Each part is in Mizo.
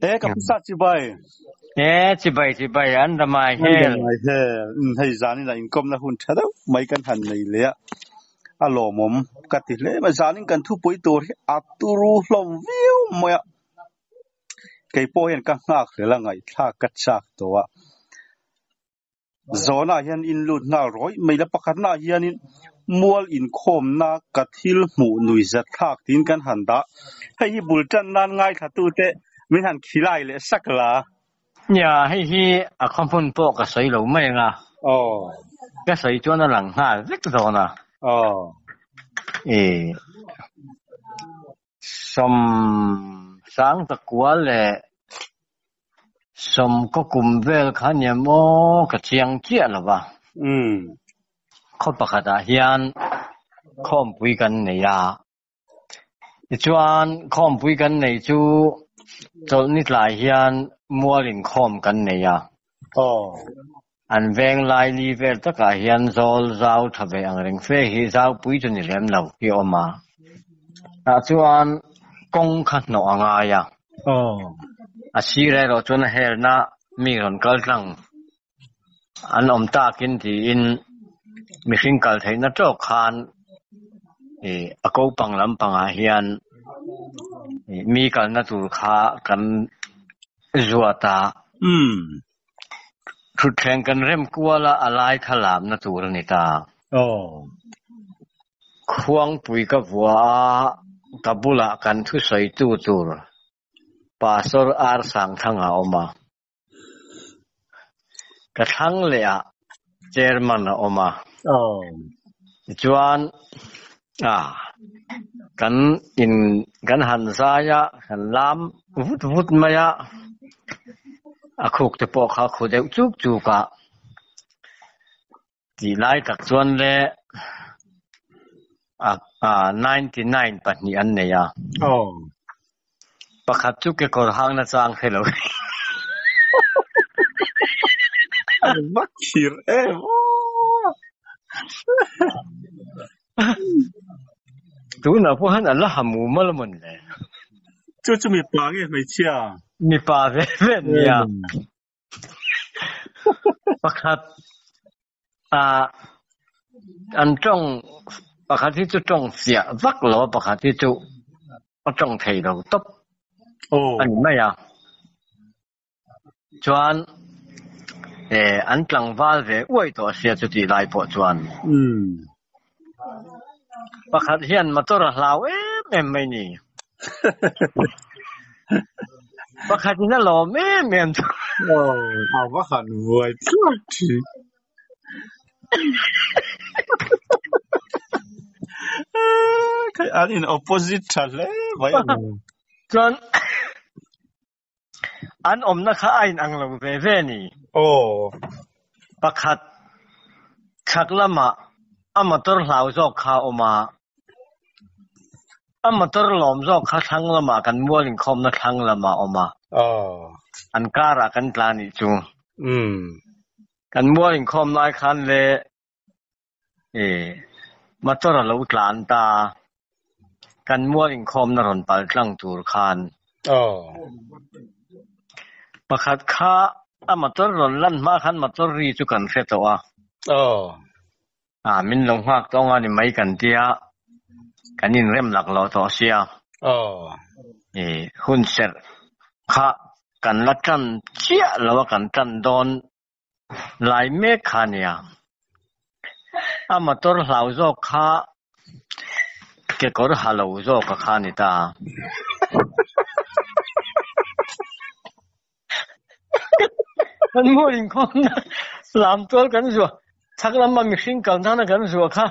E ka pu sa chibai. E chibai chibai an ramai hel. An ramai hel. Um hei zanin ah inkawmna hun tha deuh mai kan han nei leh a. A lawmawm ka ti hle mai. Zanin kan thupui tur hi a turu hlawm viau mai a. Kei pawh hian ka nghak hlel a ngaihthlak ka chak tawh a. Zawhnaah hian in lut nghal rawih mai la, pakhatnaah hianin mual inkhawmna ka thil hmuh nui zat thlak tiin kan han dah. Hei hi bul tan nan ngaithlatute min han khilai leh sak la. Nia, hei hi a khaw hmun pawh ka sawi lo mai ang a. Aw. Ka sawi chuan a lang nghal vek zawn a. Aw. E. Sawm sang takual leh sawmkaw kum vel kha nia maw ka chiang chiah lo va. Khaw pakhatah hian khawmpui kan nei a, tichuan khawmpui kan nei chu chawlhni tlai hian mual inkhawm kan nei a. An veng lai li vel takah hian zawl zau tha ve ang reng fe hi zaupui chu ni lem lo hi a awm a. Tah chuan kawng kha hnawh a ngai a. A sir erawh chuan a helna mi rawn kal tlang an awm takin tiin mihring kal theihna tawk khan ih a ko pang lampangah hian ih mi kalna tur kha kan zuat a. Thutthleng kan rem kual a, a lai kha lamna tur a ni ta. Khuangpui ka vua a, ka bulah kan thusawitu tur Pastor R Sangthanga a awm a. Ka thlang leh ah Chairman a awm a. Tichuan kan in kan han zai a, kan lam vut vut mai a, a khuk te pawh kha khu deuh chuk chuk a, tih lai tak chuan le 99 pahnih an nei a, pakhat chu kekawr hangna chang hre lo. Va khir em aw. Tunah pawh hian a la ha mumal a mawn le. Chu chu mipa nge hmeichhia? Mipa ve ve an nia. Pakhat ah an tawng pakhat hi chu tawng fiah vak lo a pakhat hi chu a tawng thei lo tawp a ni mai a. Chuan eh an tlangval ve uai tawh sia chutih lai pawh chuan pakhat hian motor a hlau em em mai ni. Pakhat in a lawm em em chu. Aw, a va han vuai thlak thin. Khai an in opposite tha hle mai a ni. Chuan An awmna kha a inang lo ve ve a ni. Aw. Pakhat chhak lamah a motor hlau zawk kha a awm a, a motor lawm zawk kha thlang lamah kan mual inkhawmna thlang lamah a awm a. Aw. An karah kan tla nih chu. Umm. Kan mual inkhawm lai khan le E, motor a lo tlan ta, kan mual inkhawmna rawn pal tlang tur khan. Aw. Pakhat kha a motor rawn lan hma khan motor ri chu kan hre tawh a. Aw. A, min lo nghak tawng a ni mai kan tia, kan inrem lak lo tawh sia. Aw. E, hun serh kha kan la tan chiah lo a, kan tan dawn Lai mek kha nia. A motor hlau zawk kha kekawr ha lo zawk a kha ni ta. Kan hmuh inkhawmna lam tual kan zuah chhak lama mihring kal nana kan zuah kha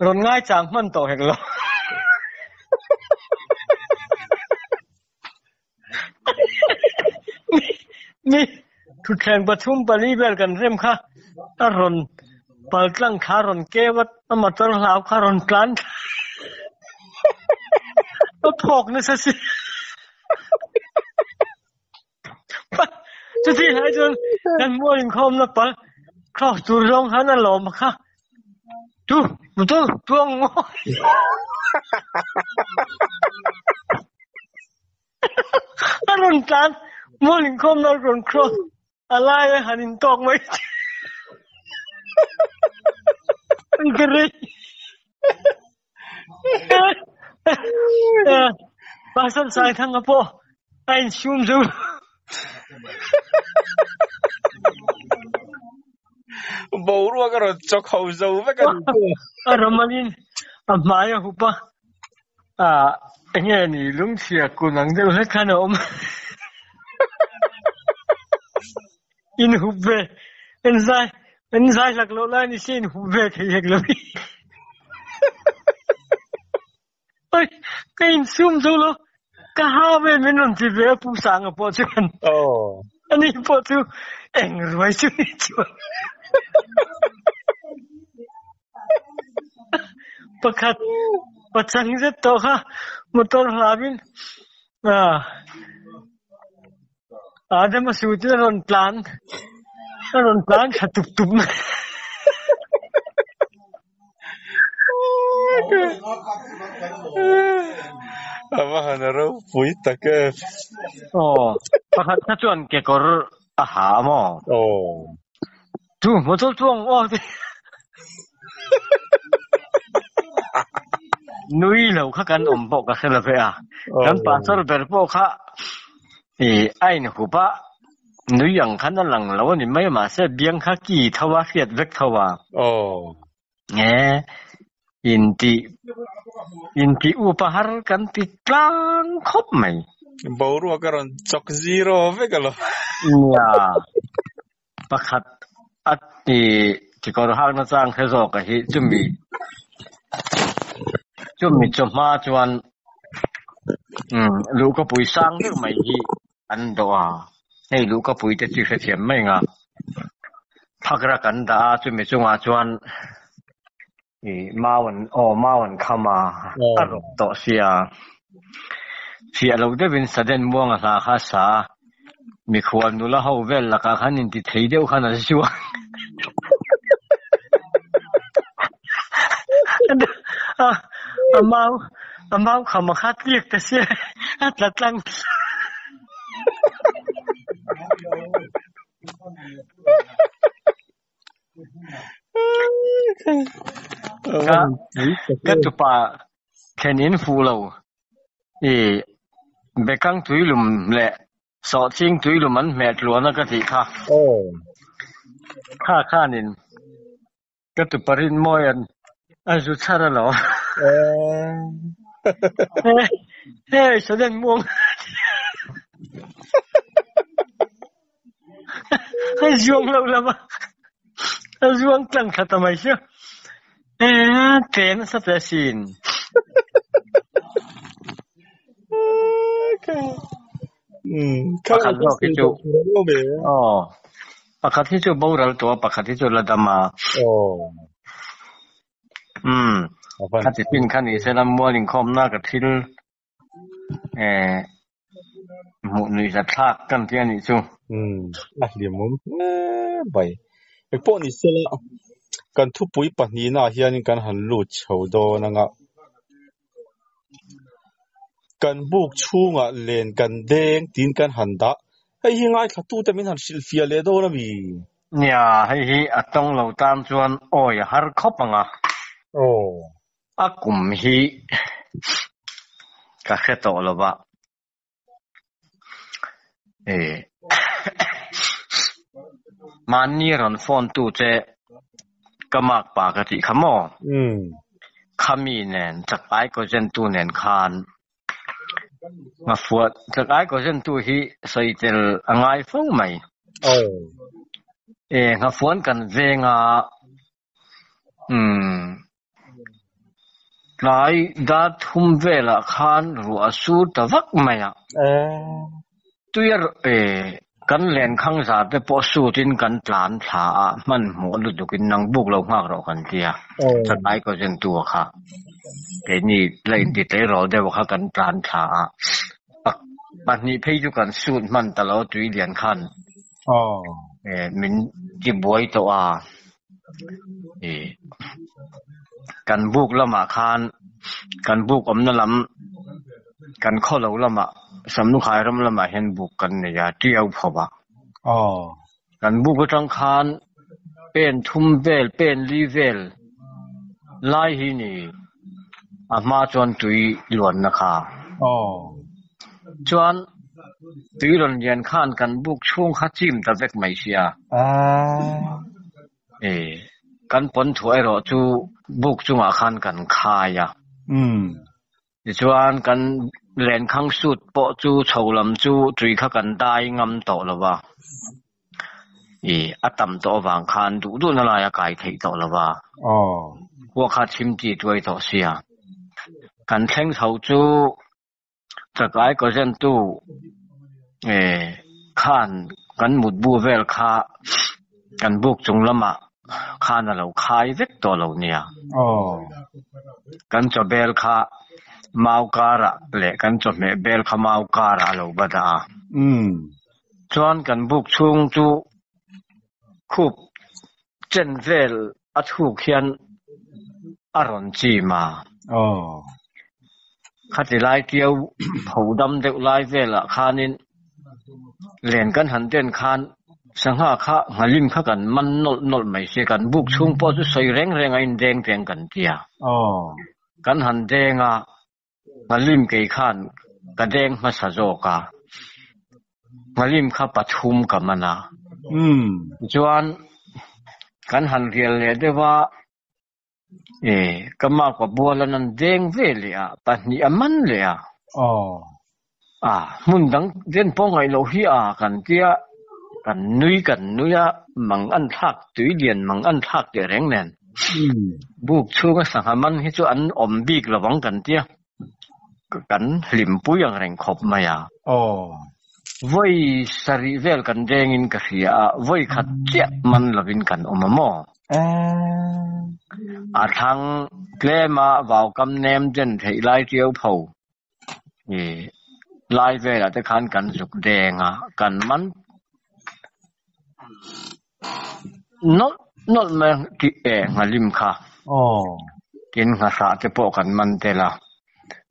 rawn ngaichang hman tawh hek lo. Mi thutthleng pathum pali vel kan rem kha a rawn pal tlang thla rawn keu a, a motor hlau kha rawn tlan thla a phawk nasa si. Chutih lai chuan kan mual inkhawmna pal cross tur zawng khan a lawm kha tu motor tuang ngawi. A rawn tlan. Mual inkhawmna rawn cross a laia han intawk mai an ka rei. Pastor Saithanga pawh a insum zo. Boruak a rawn chawk ho zo vek a ni chu. A ramanin a hmai a hup a, ah enge ni lungchhia kun ang deuh hlek khan a awm. In hup ve, en zai, en zai hlak loh lai ni se in hup ve thei hek lo hi. Oi, ka insum zo lo, ka ha vel min rawn ti ve a Pu Sanga pawh chuan. Aw. Ani pawh chu eng ruai chu ni chuan. Pakhat pachang zet tawh kha motor hlauin ah Adama suit in a rawn tlan a rawn tlan thla tup tup mai. A va han ropui tak e. Aw, pakhat kha chuan kekawr a ha a maw? Aw. Chu motor chuang aw te. Nui lo kha kan awm pawh ka hre lo ve a. Kan pastor ber pawh kha i a inhup a, nui ang khan a lang lo a ni mai a, mahse biang kha ki tho a, hriat vek tho a. Aw. Nge intih intih upa har kan ti tlang khawp mai. Boruak a rawn chawk zero vek a lo. Nia, pakhat a ti kekawr hakna chang hre zawk a hi chumi chumi chawhma chuan umm luhkapui sang deuh mai hi an dawh a, hei luhkapui te chu i hrethiam mai ang a, phakra kan dah a chumi chungah chuan ih mau an aw mau an kham a, a rawp tawh sia, fiah lo deuhin Sudden Muanga hla kha a sa a, mikhual nula ho vel lakah khan inti thei deuh khan a zuang a mau A mau kham a khat tliak ta sia a tla tlang. Ka ka tupa thlen in fuh lo i bekang tuilum leh sawhching tuilum an hmeh tluan a ka tih kha. Kha khanin Ka tupa Rinmawia'n a zu chhar a lo. Hei, Sudden muang a zuang loh lam a, a zuang tlang thla ta mai sia. Tle nasa teh asin. Pakhat zawk hi chu aw pakhat hi chu boral tawh a pakhat hi chu la dam a umm khati chin kha ni se la mual inkhawmna ka thil eh hmuh nuih za thlak kan tia nih chu. Umm a hlimawm hle mai. Engpawh ni se la kan thupui pahnihna ah hianin kan han lut chho dawn anga. Kan buk chhungah len kan deng tiin kan han dah. Hei hi ngaithlatute min han hrilhfiah leh dawn a mi? Nia, hei hi a tawng lo tan chuan awi a har khawp ang a. Aw. A kum hi ka hre tawh lo va. Mahni rawn phone tu che ka mark pa ka tih kha maw? Khami nen chak ai kaw zen tu nen khan ngafuat chak ai kaw zen tu hi sawi tel a ngai fo mai. Nghafuan kan veng a Umm. Tlai dar thum velah khan ruah a sur ta vak mai a. Tuia kan lenkhang zar te pawh sutin kan tlan thla a, hmanhmawh lutukin nang buk lo nghak rawh kan ti a. Chakai kaw zentu a kha keini la inti tleirawl deuh kha kan tlan thla a. Pahnih phei chu kan sut hman ta lo tui lian khan min ti buai tawh a. Kan buk lamah khan kan buk awmna lam kan khaw lo lamah Samlukhai ram lamah hian buk kan nei a, Tiau pho ah. Kan buk atang khan pen thum vel, pen li vel lai hi ni a hma chuan tui luanna kha. Chuan tui rawn lian khan kan buk chhung kha chim ta vek mai sia. E, kan pawn thuah erawh chu buk chungah khan kan khai a. Tichuan kan lenkhang sut pawh chu chho lam chu tui kha kan dai ngam tawh lo va. E, a tam tawh avang khan duh duhna lai a kai theih tawh lo va. Khua kha chim ti tuai tawh sia. Kan thleng chho chu Chakai kawzentu e khan kan mutbu vel kha kan buk chung lamah khan a lo khai vek tawh lo nia. Kan chaw bel kha mau karah leh kan chawhmeh bel kha mau karah a lo va dah a. Chuan kan buk chhung chu khup chen vel a chhuk hian a rawn chim a. Khati lai tiau pho dam deuh lai velah khanin len kan han den khan sangha kha nghalim kha kan man nawlh nawlh mai sia, kan buk chhung pawh chu sawi reng reng a indeng teng kan ti a. Kan han deng a, nghalim kei khan ka deng hmasa zawk a, nghalim kha pathum ka man a. Tichuan kan han rial leh deuh a, E, ka makpa bualan an deng ve leh a, pahnih a man leh a. A, hmun dang den pawh ngaih loh hi a kan tia, kan nui kan nui a, mang an thlak tui lian mang an thlak teh reng nen. Buk chhunga sangha man hi chu an awm bik lo ang kan tia, kan hlimpui ang reng khawp mai a. Vawi sarih vel kan dengin ka hria a, vawi khat chiah man lovin kan awm a maw? A thlang tlema vaukam nem den theih lai ṭiau pho i lai velah te khan kan zuk deng a, kan man nawlh nawlh mai a tih e nghalim kha. Tin nghahrah te pawh kan man tel a.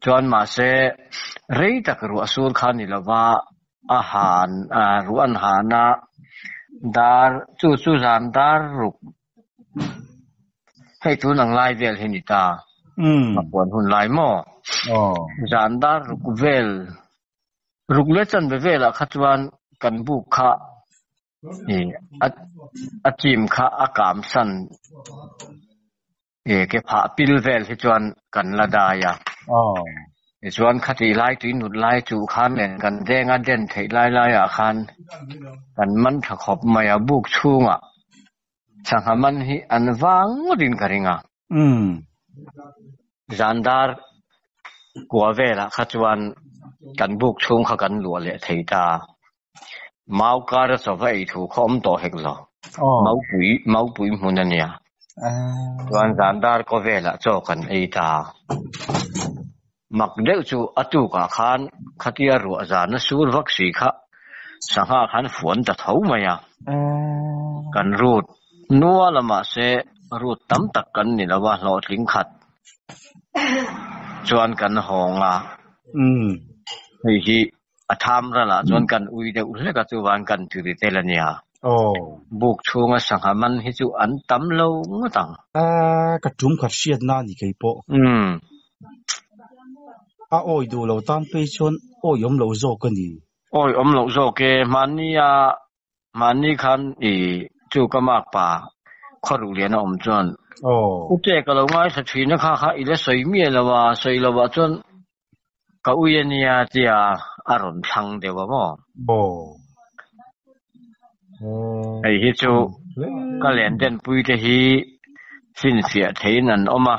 Chuan mahse rei tak ruah sur kha ni lova a han ruah an han a dar chu chu zan dar ruk hei tun ang lai vel hi ni ta Nghapuan hun lai maw zan dar ruk vel ruk leh chanve velah kha chuan kan buk kha a chim kha a kam san. E ke phah pil vel hi chuan kan la dai a. Tichuan khatih lai tui nut lai chuh khan nen kan denga den theih lai laiah khan kan man tha khawp mai a, buk chhungah sangha man hi an vang ngawtin ka ring a. Zan dar kua velah kha chuan kan buk chhung kha kan luah leh thei ta. Mau kara chawva ei thu kha awm tawh hek lo. Maupui, maupui hmun a nia. Chuan zan dar kaw velah chaw kan ei ta. Mak deuh chu a tukah khan khatia ruah zana sur vak si kha sangha khan fuan ta tho mai a. Kan rut nual a mahse rut tam tak kan ni lo a, hlawhtling khat chuan kan hawng a. Hei hi A tham ralah chuan kan ui deuh hlek a, chuvan kan tiri tel a nia. Buk chhunga sangha man hi chu an tam lo ngawt ang. Ka tum khat hriatna a ni kei pawh. A awi duh lo tan phei chuan awi awm loh zawk a ni. Awi awm loh zawk e, hmanni a Mahni khan i chu ka mak pa khaw lian a awm chuan u che ka lo ngaithla thin a kha kha i la sawi miah lo a, sawi lo ah chuan ka ui a nia tia a rawn thlang deuh a maw? Hei hi chu ka len denpui te hi finfiah theiin an awm a,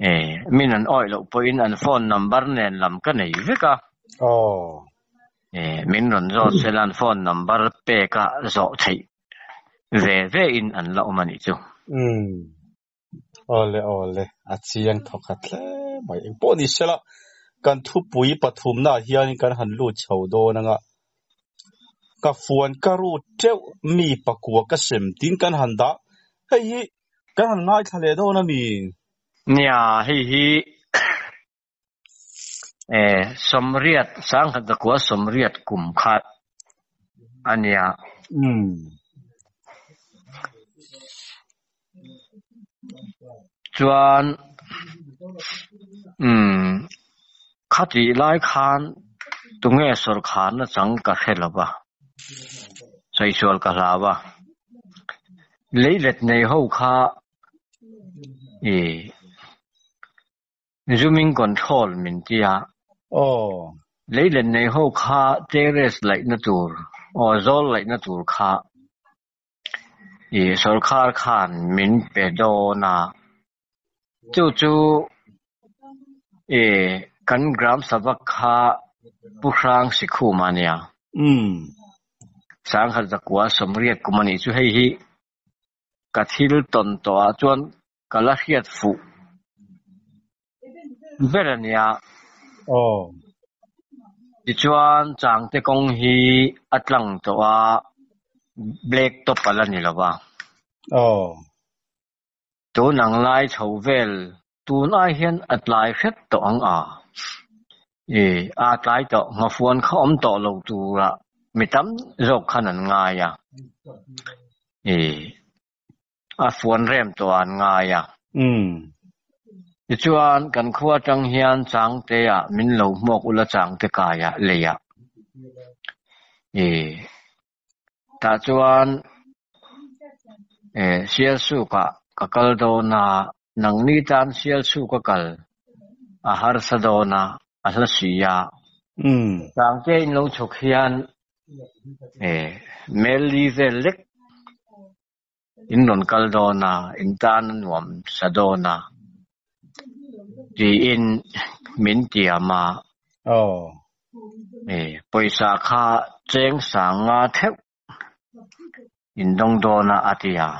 e min an awih loh pawhin an phone number nen lam ka nei vek a. E min rawn zawt sela an phone number pek a zawh theih ve ve in an la awm a nih chu. Umm. Awle awle, a chiang thawk khat hle mai. Engpawh ni sela, kan thupui pathumnaah hianin kan han lut chho dawn anga, ka fuan ka rut teuh mi pakua ka sem tin kan han dah. Hei hi Kan han ngaithla leh dawn a mi? Nia, hei hi Eh 80 1980 kum kha ania. Chuan umm khatih lai khan tunge sawrkharna chang ka hre lo va, saisual ka hlau a. Leilet nei ho kha ih Zooming control min ti a. Aw. Leilet nei ho kha terrace laihna tur aw zawl laihna tur kha ih sawrkhar khan min pe dawn a. Chu chu ih kan Gram Sabha kha Pu Hrang Sikhuma a nia. 1980 kum a nih chu hei hi ka thil tawn tawh ah chuan ka la hriat fuh ber a nia. Aw. Tichuan Changte kawng hi a tlang tawh a, black top a la ni lo va. Aw. Tun ang lai chho vel tun ai hian a tlai hret tawh ang a. I a tlai tawh nghafuan kha awm tawh lo tura mi tam zawk khan an ngai a. I a fuan rem tawh an ngai a. Tichuan kan khua atang hian Changte ah min lo hmuak ula Changte kaiah leiah. I tah chuan eh Sialsukah ka kal dawn a, nangni tan Sialsuk a kal a harsa dawn a, a hla si a. Changte in lo chhuk hian eh mel li vel lek in rawn kal dawn a, in tan a nuam sa dawn a tiin min tiam a. Pawisa kha cheng sang nga theuh in dawng dawn a a ti a.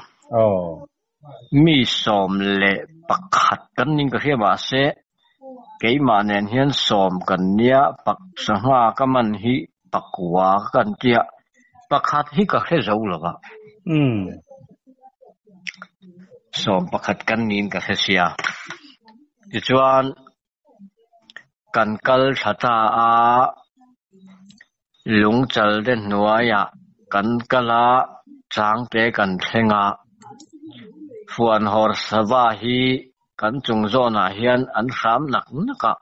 Mi 11 kan ning ka hria mahse keimah nen hian 10 kan nia pak sangha ka man hi pakua kan tia pakhat hi ka hre zo lo va. 11 kan niin ka hre sia. Tichuan kan kal thla ta a, lungchal te hnuaiah kan kal a, Changte kan thleng a. Fuanhawr sava hi kan chung zawnah hian an hram nak nak a.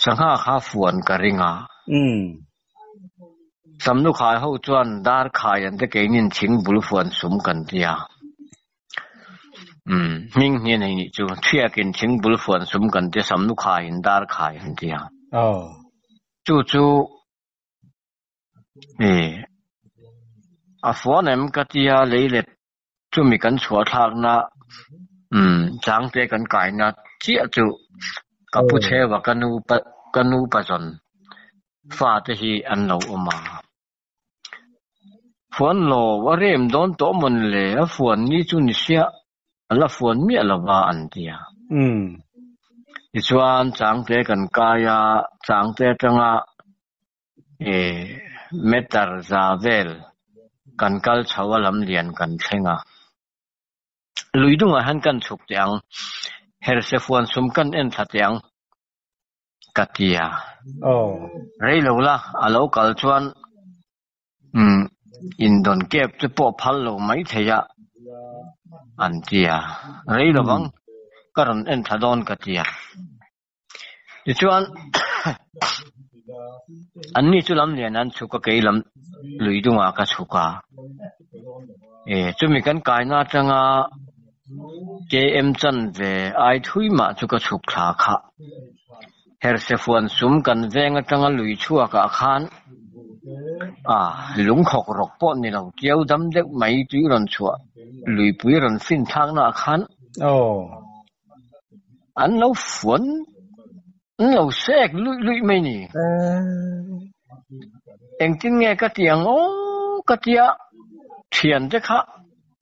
Sangha kha fuan ka ring a. Samlukhai ho chuan dar khai an te keinin thing bul fuan sum kan ti a. Hming hi a nei nih chu. Thiakin thing bul fuan sum kan ti a, Samlukhaiin dar khai an ti a. Chu chu a fuan em ka tia leilet Chumi kan chhuah thlakna Changte kan kaina chiah chu ka pu chheua ka nu ka nu pazawn fate hi an lo awm a. Fuan lo a rem dawn tawh mawn le a fuan ni chu ni sia a la fuan miah lo va an ti a. Tichuan Changte kan kai a, Changte atanga Meter za vel kan kal chho a lam lian kan thleng a. Lui dungah hian kan chhuk teh ang, herse fuan sum kan en thla teh ang ka ti a. Rei lo la, a lo kal chuan indawn kep te pawh phal lo mai thei a an ti a. Rei lo ang, ka rawn en thla dawn ka ti a. Tichuan anni chu lam lian an chhuk a, kei lam lui dungah ka chhuk a. E chumi kan kaina atanga KM chan ve ai thui mah chu ka chhuk thla kha. Herse fuan sum kan veng atanga lui chhuakah khan a lungkhawk rawk pawh ni lo tiau dam deuh mai tui rawn chhuah luipui rawn fin thlaknaah khan An lo fuan, an lo sek luih luih mai ni. Engtin nge ka ti ang aw ka tia, thiante kha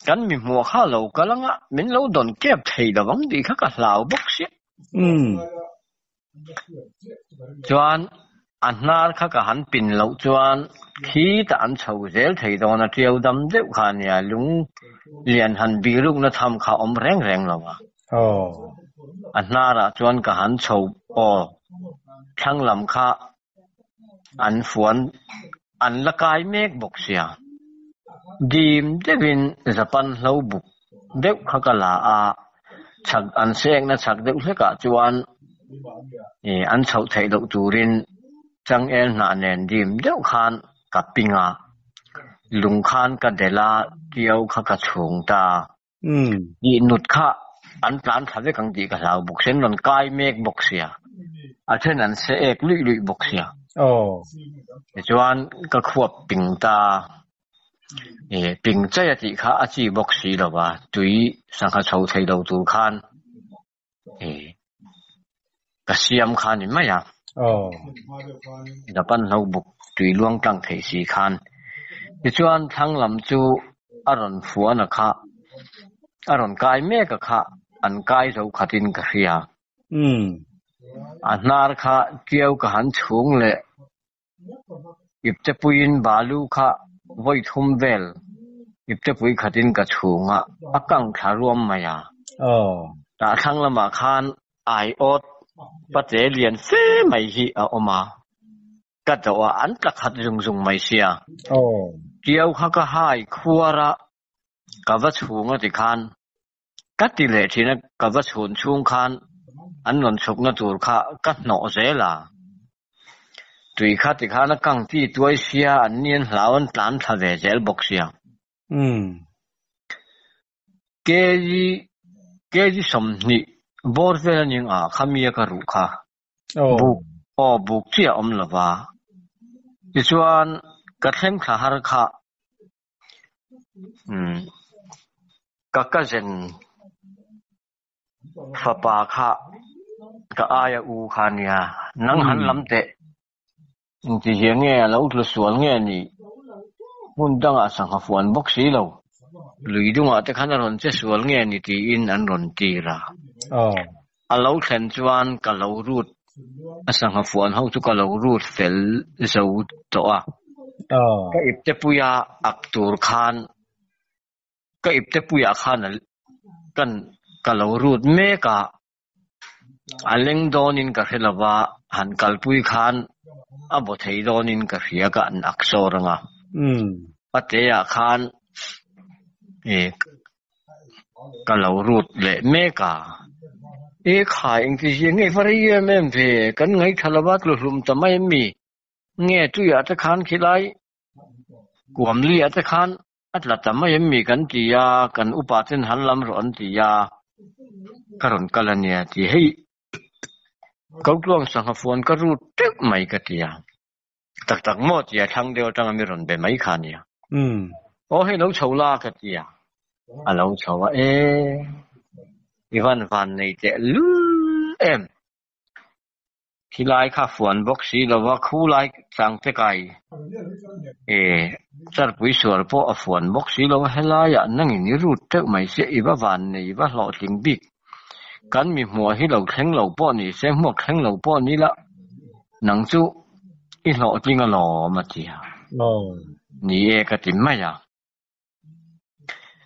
kan mi hmuah kha lo kal anga min lo dawn kep thei lo ang tih kha ka hlau bawk sia. Chuan a hnar kha ka han pin loh chuan khitah an chho zel thei dawn a, tiau dam deuh kha a nia, lung lian han bihrukna tham kha a awm reng reng lo a. A hnarah chuan ka han chho aw. Thlang lam kha an fuan an la kai mek bawk sia. Dim deuhin Japan hlo buk deuh kha ka la a, chhak an sekna chhak deuh hlekah chuan an chhoh theih loh turin changel hnah nen dim deuh khan ka ping a, lung khan ka delh a, tiau kha ka chhung ta. Tih nut kha an tlan thla vek ang tih ka hlau bawk sia, an rawn kai mek bawk sia, a then an se ek luih luih bawk sia. Tichuan ka khuap ping ta, ping chai a tih kha a chi bawk si lo va, tui sangha chho thei lo tur khan ka siam kha ni mai a. Japan hlo buk tui luang tlang theih si khan. Tichuan thlang lam chu a rawn fuan a kha, a rawn kai mek a kha, an kai zo khatin ka hria. A hnar kha tiau ka han chhung leh Iptepuiin balu kha vawi thum vel iptepui khatin ka chhung a, a kang thla ruam mai a. Tah thlang lamah khan aiawt pate lian fe mai hi a awm a, ka dawh a, an tla khat zung zung mai sia. Tiau kha ka hai khuar a, ka va chhung a tikhan Ka ti leh thin a, ka va chhun chhung khan an rawn chhukna tur kha ka hnawh zel a. Tui kha tikhan a kang ti tuai sia, an ni an hlau an tlan thla ve zel bawk sia. Kg kg 20 bawr vel a ning a, khami a ka ruh kha. Buk aw buk chiah a awm lo va. Tichuan ka thleng thla har kha Ka cousin fapa kha ka aia u kha a nia, nang han lam teh intihzia nge a lo tlu sual nge ni, hmun dangah sangha fuan bawk si lo, lui dungah te khan a rawn che sual nge ni tiin an rawn tir a, a lo thlen chuan ka lo rut A sangha fuan ho chu ka lo rut fel zo tawh a, ka iptepuia ak tur khan ka iptepuiah khan kan ka lo rut mek a, a leng dawnin ka hre lova, han kalpui khan a baw thei dawnin ka hria ka an ak sawr ang a, pateah khan Ka lo rut leh mek a, E khai engtizia nge va rei em em ve, kan ngaithla lova tluhlum ta mai em mi? Nge tuiah te khan khilai kuam liah te khan a tla ta mai em mi kan ti a, kan upa ten han lam rawh an ti a, ka rawn kal a nia ti hei Kotluang sangha fuan ka rut teuh mai ka ti a. Tak tak maw tia thlang deuh atanga mi rawn be mai kha nia. Aw hei lo chho la ka ti a, a lo chho a e, i van van nei teh lul em. Khilai kha fuan bawk si lova khulai chang te kai e charpui sual pawh a fuan bawk si lova helaiah nangin i rut teuh mai sia i va van nei va hlawhtling bik. Kan mi hmuah hi lo thleng lo pawh ni se hmuak thleng lo pawh ni la nang chu i hlawhtling alawm a ti a. Ni e ka ti mai a.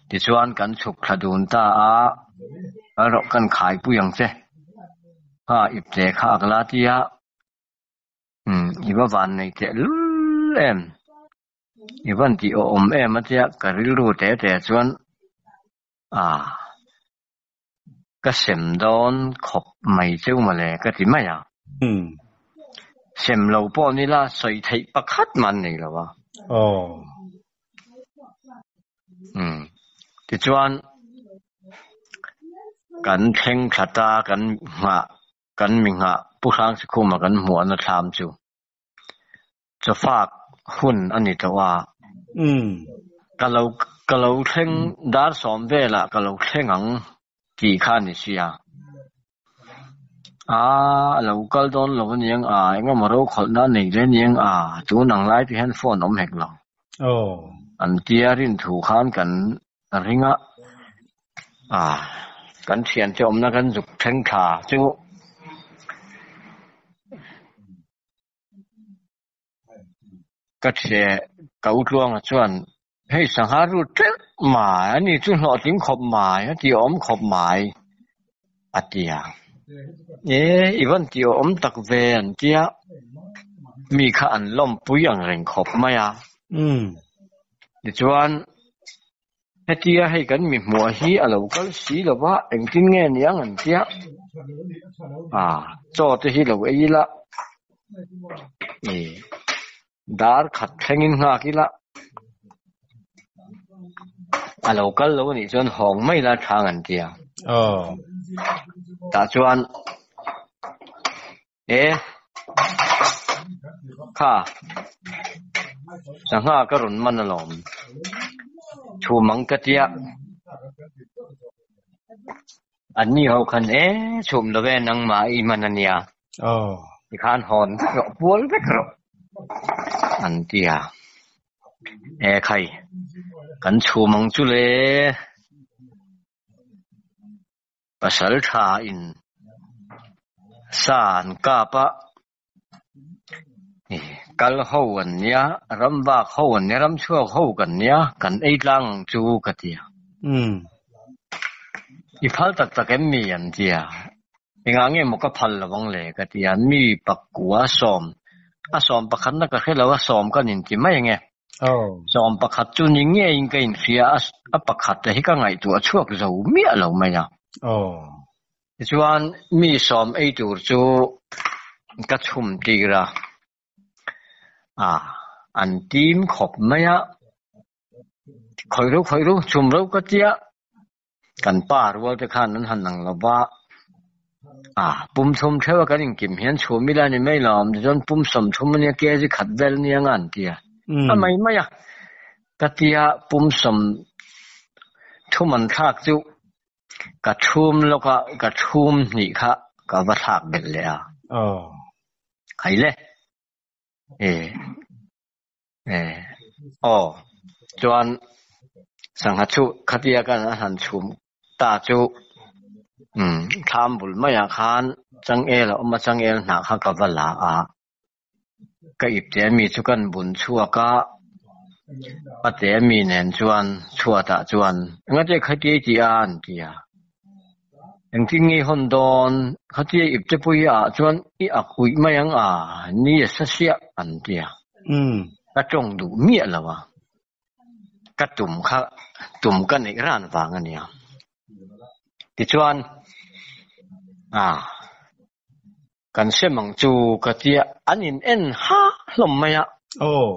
Tichuan kan chhuk thla dun ta a, erawh kan khaipui ang che. Kha ipte kha ak la ti a, i va van nei teh lul em. I van tih awm em a tia ka rilru te te chuan a. Ka sem dawn khawp mai cheu mawle ka ti mai a. Sem lo pawh ni la sawi theih pakhat mah an nei lo a. Tichuan kan thleng thla ta kan nghah kan mi nghah Pu Hrangsikhuma kan hmuahna thlam chu. Chawfak hun a ni tawh a. Ka lo ka lo thleng dar sawm velah ka lo thleng ang tih kha a ni sia. A a lo kal dawn lo aniang a, engemaw rokhawlhna a nei hle aniang a, tun ang lai te hian phone awm hek lo. An tia rin thu khan kan ring a, a kan thiante awmna kan zuk thleng thla chu. Ka che ka utluanga chuan hei sangha rut teuh mai a ni chu hlawhtling khawp mai a ti awm khawp mai a ti a. E i van ti awm tak ve an tia mi kha an lawmpui ang reng khawp mai a. Tichuan hetia hei kan mi hmuah hi a lo kal si lo va engtin nge niang an tia a chaw te hi lo ei ila e dar khat thlengin nghak ila a lo kal lo anih chuan hawng mai ila thang an tia. Tah chuan e kha sangha ka rawn man alawm chhum ang ka tia anni ho khan e chhum lo ve nangmah i man ania tikhan hawn vek rawh pual vek rawh an tia e khai kan chhum ang chu le pasal tha in sa an kap a kal ho an nia ram vak ho an nia ram chhuak ho kan nia kan ei tlang ang chu ka tia i phal tak tak em mi an tia engah nge maw ka phal lovang le ka tia mi pakua sawm a sawm pakhat na ka hre lo a sawm kan in ti mai ange sawm pakhat chu ni ngeiin ka inhria a pakhat te hi ka ngaihtuah chhuak zo miah lo mai a. Tichuan mi sawm ei tur chu ka chhum tir a, a an tim khawp mai a, khawih ro khawih ro chhum ro ka tia kan pa rual te khan an han ang lova a pum thum theuh a kan inkim hian chhum ila ni mai lo tichuan pum sawm thum ania kg khat vel ania nga an tia a mai mai a ka tia pum sawm thum an thlak chu ka thum lawk a ka thum hnih kha ka va thlak belh leh a khai le e e aw chuan sangha chu khatia kan a han chhum ta chu um thlam bul maiah khan changel a awm a changel hnah kha ka va la a ka ipte ami chu kan bun chhuak a pate ami nen chuan chhuatah chuan engati khatia i tih a an ti a engtin nge i hawn dawn khatia ipte pui ah chuan i ak uih mai ang a ni a sa siah an ti a ka tawng duh miah lo a ka tum kha tum ka neih ran vang ania tichuan a Kan sem ang chu ka tia an in en ha hlawm mai a. Aw.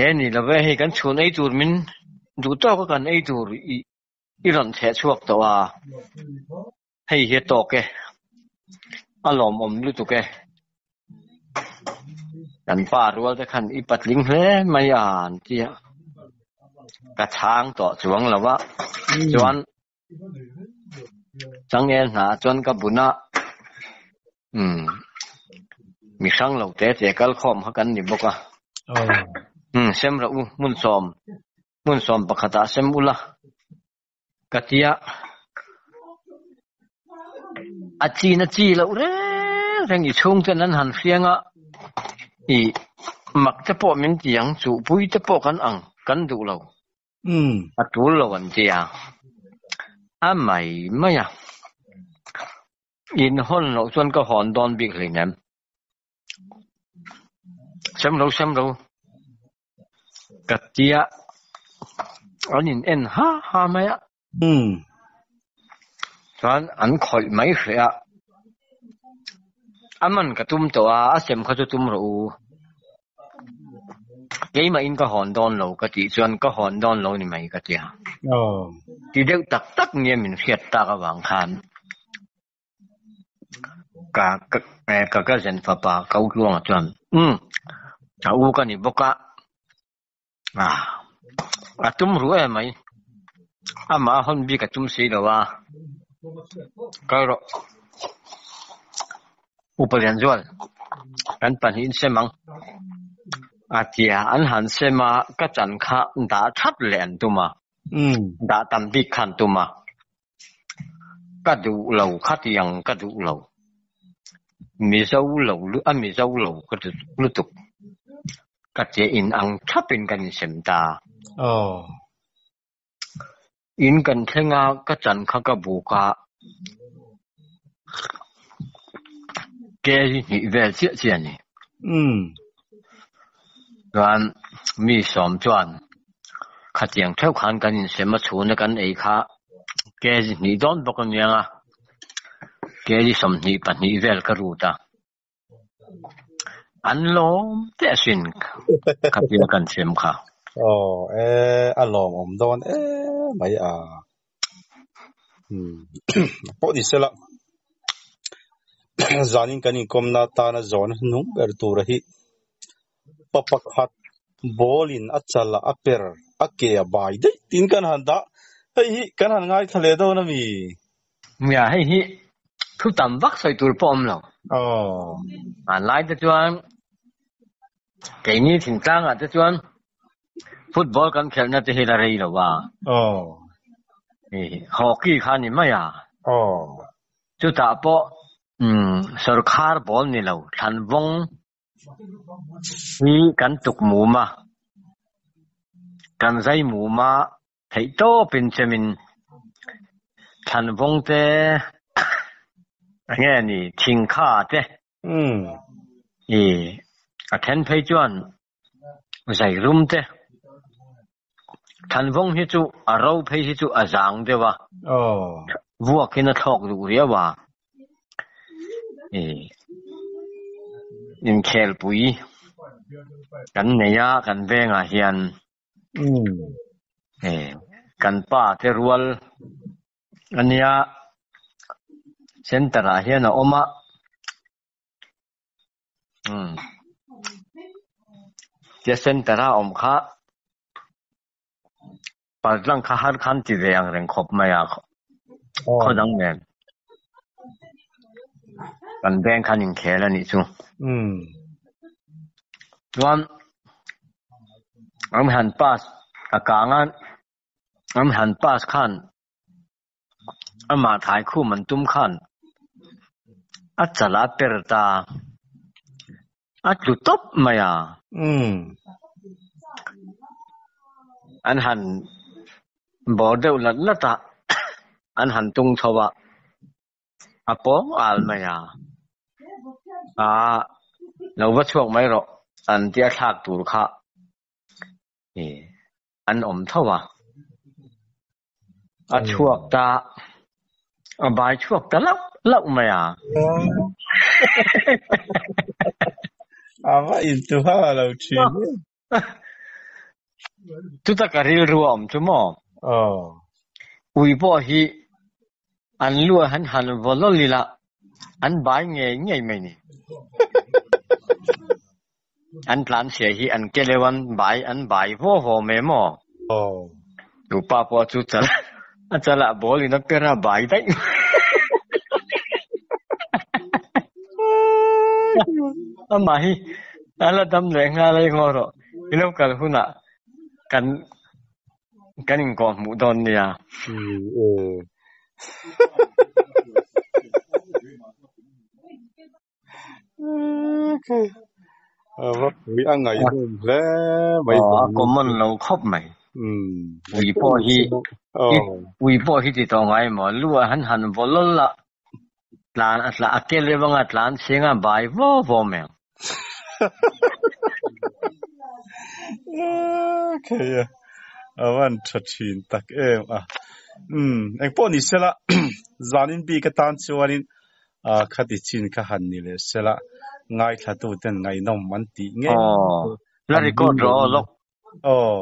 E ni lo ve hei kan chhun ei tur min duh tawk a kan ei tur i i rawn theh chhuak tawh a, hei hi a tawk e, a lawmawm lutuk e. Kan pa rual te khan i patling hle mai a an tia ka chhang tawh chuang lo a, chuan Changel hna chuan ka bun a, umm mi hrang lo te te kal khawm kha kan ni bawk a. Umm sem rawh u, hmun sawm, hmun sawm pakhatah sem ula ka tia a chin a chi loh reng reng i chhungten an han hriang a, i mak te pawh min ti ang, chuhpui te pawh kan ang, kan duh lo. A tul lo an ti a, a mai mai a, in hawn loh chuan ka hawn dawn bik hleinem. Sem lo sem lo ka tia an in en ha ha mai a. Chuan an khawih mai hreh a, a man ka tum tawh a, a sem kha chu tum rawh u. Keimahin ka hawn dawn lo ka tih chuan ka hawn dawn lo ni mai ka ti a. Ti deuh tak tak nia min hriat tak avang khan ka ka cousin fapa ka u Tluanga chuan umm a u ka ni bawk a, a tum ruh em mai amah a hawn bik a tum si lo a, kal rawh Upa Lianzual kan pahnihin sem ang a tia an han sem a ka chan kha dah that leh an tum a dah tam bik kha an tum a ka duh lo khatiang ka duh lo Mizo lo a Mizo lo ka ti lutuk ka tia in ang thapin kan insem ta. In kan thleng a ka chan kha ka buk a. Kg hnih vel chiah chiah a ni. Chuan mi sawm chuan khatiang theuh khan kan insem a chhuna kan ei kha kg hnih dawn bawk a niang a, kg 22 vel ka rut a. An lawm teh asin khatia kan sem kha. Aw e, a lawmawm dawn em mai a. Pawh ni sela, zanin kan inkawmna atana zawhna hnung ber tura hi pa pakhat ball in a chal a per a ke a bai daih tiin kan han dah. Hei hi kan han ngaithla leh dawn a mi? Nia, hei hi thu tam vak sawi tur pawh awm lo. Hmanlai te chuan keini thingtlangah te chuan football kan khelhna te hi la rei lo a. Hockey kha ni mai a. Chutah pawh sorkar ball ni lo thlanvawng hi kan tuk mum a, kan zai mum a. Theih tawpin chemin thlanvawng te eng nge ni thingkha te i a then phei chuan zairum te thlanvawng hi chu a ro phei hi chu a zang deuh a, vuakin a thlawk duh riau a, i inkhelpui kan nei a kan vengah hian. Kan pa te rual a nia, center ah hian a awm a, tia center a awm kha paltlang kha har khan ti ve ang reng khawp mai a, khaw dang nen kan veng khan inkhel a nih chu. Chuan an han pass a kang a, an han pass khan amah thai khum an tum khan a chala per ta a tlu tawp mai a. An han bawr deuh lat lat a, an han tung chho a, a pawng al mai a, aa lo va chhuak mai rawh an tia thlak tur kha an awm tho a, a chhuak ta, a bai chhuak ta lauh lauh mai a. A va intuha lo thin e. Chuta ka rilru a awm chu maw? Ui pawh hi an lu ah han han vaw lawlh ila an bai ngei ngei mai ni. An tlan chhia hi an ke leuh an bai an bai vaw vaw mai maw? Tu pa pawh chu chal a chalah ball in a per a bai daih mai. Amah hi a la dam leh nghal a ingaw rawh. I lo kal hunah kan kan inkawh hmuh dawn nia. A ngaihnawm hle mai. A common lo khawp mai. Ui pawh hi ui pawh hi ti tawh ngai maw? Lu ah han han vaw lawlh a, tlan a tla a ke leuh anga tlan chhing a bai vaw vaw mai ang. Kei a a van tha thin tak em a. Engpawh ni sela zanin bik atan chuanin Khati chin kha han ni leh sela, ngaithlatuten ngaihnawm an tih ngei Aw, la record rawh aw lawk. Aw.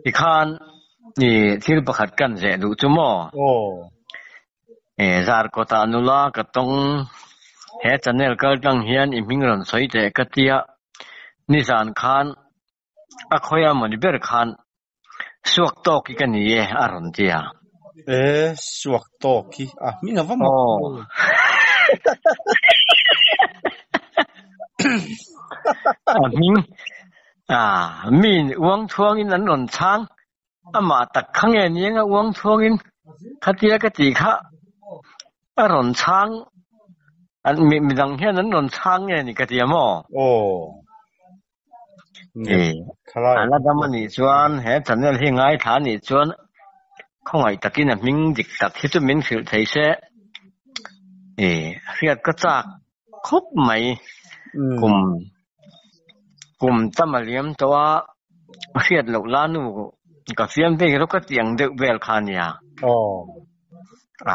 Tikhan i thil pakhat kan zeh duh chu maw? Aw. E Zarkawtah nula ka tawng, he channel kal tlang hian i hming rawn sawi teh ka tia, nizan khan A khawi a mawni ber khan suak tawk hi ka ni e a rawn ti a. E, suak tawk hi a hming a va mak Aw. A hming a min uang chhuangin an rawn chhang amah tak kha nge ni anga uang chhuangin khatia ka tih kha a rawn chhang an midang hian an rawn chhang nge ni ka ti a maw? Aw. A la dam a nih chuan he channel hi ngaithla a nih chuan khawngaih takin a hming dik tak hi chu min hrilh thei se. E hriat ka chak khawp mai kum kum tam a liam tawh a hriat loh la nu ka fiam ve rawk a tih ang deuh vel kha a nia.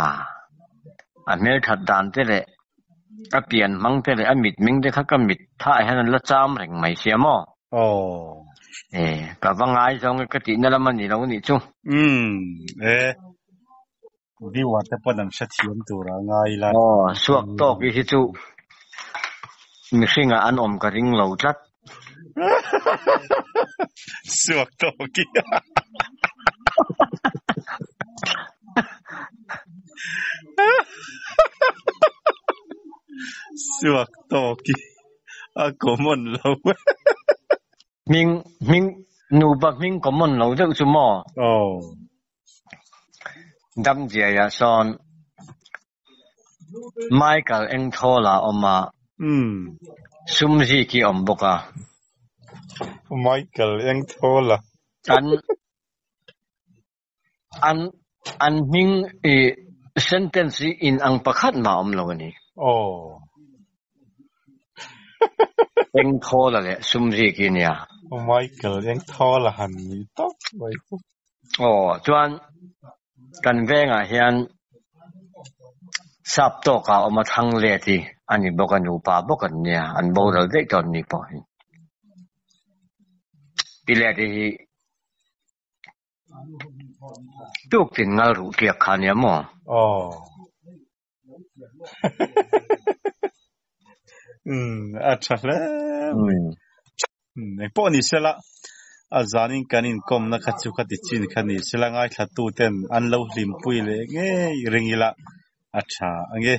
A a hmelthat dan te leh a pian hmang te leh a mitming te kha ka mit thah hian an la cham reng mai sia maw? E ka va ngai zawng e ka tihna lam a ni lo nih chu. Umm e Viewer te pawn an hrethiam tur a ngai ila. Aw, suak tawk i hi chu mihringah an awm ka ring lo tlat. Suak tawk i. Suak tawk i a common lo. Hming, hming, nupa hming common lo deuh chu maw? Aw. Damdiaiah sawn Michael Engthawla a awm a, Sumziki a awm bawk a. Michael Engthawla. An an an hming i sentence hi in ang pakhat mah a awm lo a ni. Aw. Engthawla leh Sumziki nia. Michael Engthawla han ni tawp mai chu. Aw chuan kan vengah hian sap tawkah a awm a thlang let hi a ni bawk a nupa bawk an nia an boral daih tawh an ni pawh hi. Pi let hi hi tuk tin ngal ruh tliak kha a nia maw? Aw. Umm a tha hle mai. Engpawh ni sela a zanin kan inkawmna kha chu khati chin kha ni sela ngaithla tuten an lo hlimpui leh ngei ring ila a tha ange.